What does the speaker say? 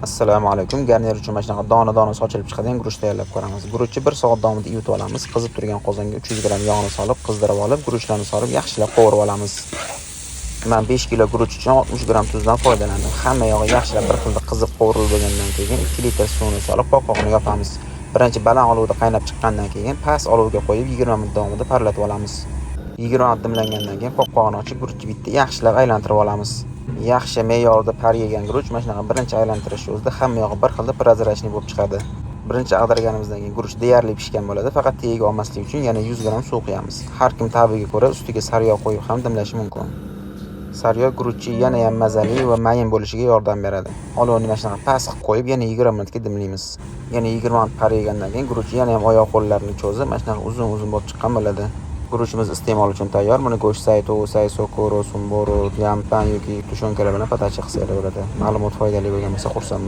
Assalomu alaykum. Garnir uchun mana shunaqa dona-dona sochilib chiqadigan guruch tayyorlab ko'ramiz. Guruchni 1 soat davomida ivitib olamiz. Qizib turgan qozonga 300 gramm yog'ni solib, qizdirib olib, guruchlarni solib, yaxshilab qovurib olamiz. Men 5 kilo guruch uchun 60 gramm tuzdan foydalandim. Hamma yog'i yaxshilab bir xilda qizib qovurilib bo'lgandan keyin 2 litr suvni solib, qopqog'ini yopamiz. Birinchi baland olovda qaynab chiqqandan keyin past olovga qo'yib 20 minut davomida parlatib olamiz. 20 minut dimlangandan keyin qopqog'ini ochib, guruchni bitta yaxshilab aylantirib olamiz. Yaxshi me'yorda par yegan guruch mana shunaqa birinchi aylantirish o'zida hamma yog'i bir xilda прозрачный bo'lib chiqadi. Birinchi ag'darganimizdan keyin guruch deyarli pishgan bo'ladi, faqat tagiga olmaslik uchun yana 100 gramm suv quyamiz. Har kim ta'biga ko'ra ustiga sariyog' qo'yib ham dimlashi mumkin. Sariyog' guruchni yana ham mazali va mayin bo'lishiga yordam beradi. Olovni mana shunaqa past qilib qo'yib, yana 20 minutga dimlaymiz. Yana 20 minut par yegandan keyin guruch yana ham oyoq qo'llarini cho'zib, mana shunaqa uzun-uzun bo'lib chiqqan bo'ladi. Guruchimiz iste'mol uchun tayyor. Buni go'sht say, tovuq say, sokoro, sumboro, yampan yoki тушёнка lar bilan подача qilsanglar bo'ladi. Ma'lumot foydali bo'lgan bo'lsa, xursandman.